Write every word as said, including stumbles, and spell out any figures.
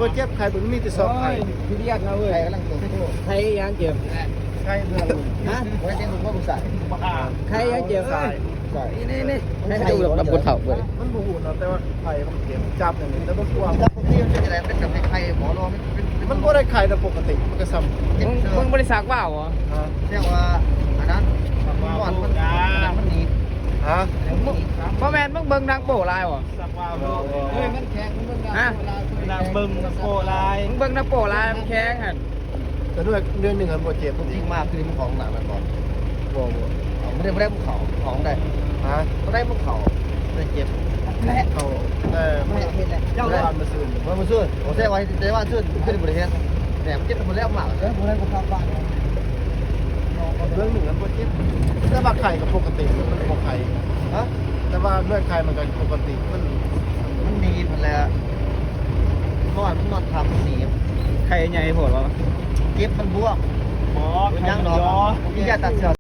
บ่เจ็บไข้ บ่มีแต่ซอกไข้ พี่เรียกนะเว้ย ไข่กำลังโตโต ใครยังเจ็บ ไข้เมือง ฮะ ไว้เต็มหัวผู้ชาย ใครยังเจ็บ ใช่ ใช่ นี่นี่นี่ ไข่อยู่กับคนเฒ่าเว้ย มันบ่ฮู้เนาะ แต่ว่าไข้มันเจ็บจับอย่างนี้แล้วมันกลัว จับตรงนี้มันเป็นอะไรเป็นแบบไข่หมอรอมันเป็น มันบ่ได้ไข้นะ ปกติมันก็ซ้ำ มึงมึงบริษัทว่าวเหรอ ฮะ เรียกว่าอันนั้นมันมันมันหนี ฮะ มันหนี พ่อแม่นมึงเบิ่งหนังโป๊หลายบ่ สักว่า เฮ้ยมันแข็งมัน ฮะ นางเบิ่งโปรไลน์ มึงเบิ่งหนังโป๊หลายมันแข็งหั่น แต่ด้วยเรื่องหนึ่งมันบ่เจ็บ จริงมากคือมันของหนักมันก่อน บ่บ่ เอาไม่ได้ไม่ได้ภูเขาของได้ ฮะ ไม่ได้ภูเขาไม่ได้เจ็บแผล เขาแต่ ไม่เห็นเลย เจ้า เจ้า ได้ ได้ มาซื้อ เมื่อมาช่วยผมแซ่ว่าแต่ว่าช่วยขึ้นบริเวณแต่มันเจ็บหมดแล้วมากแล้วผมได้ภูเขาบ้าน เรื่องหนึ่งมันบ่เจ็บแต่ว่าไข้ก็ปกติมันบ่ไข้ ฮะ แต่ว่าด้วยไข้มันก็ปกติมัน มันหนีมันแล้วนอนนอนทับมันหนี ไข่ใหญ่โพดบ่ เจ็บมันบวม หมอ มันยังนอนที่ยาตัดเส้น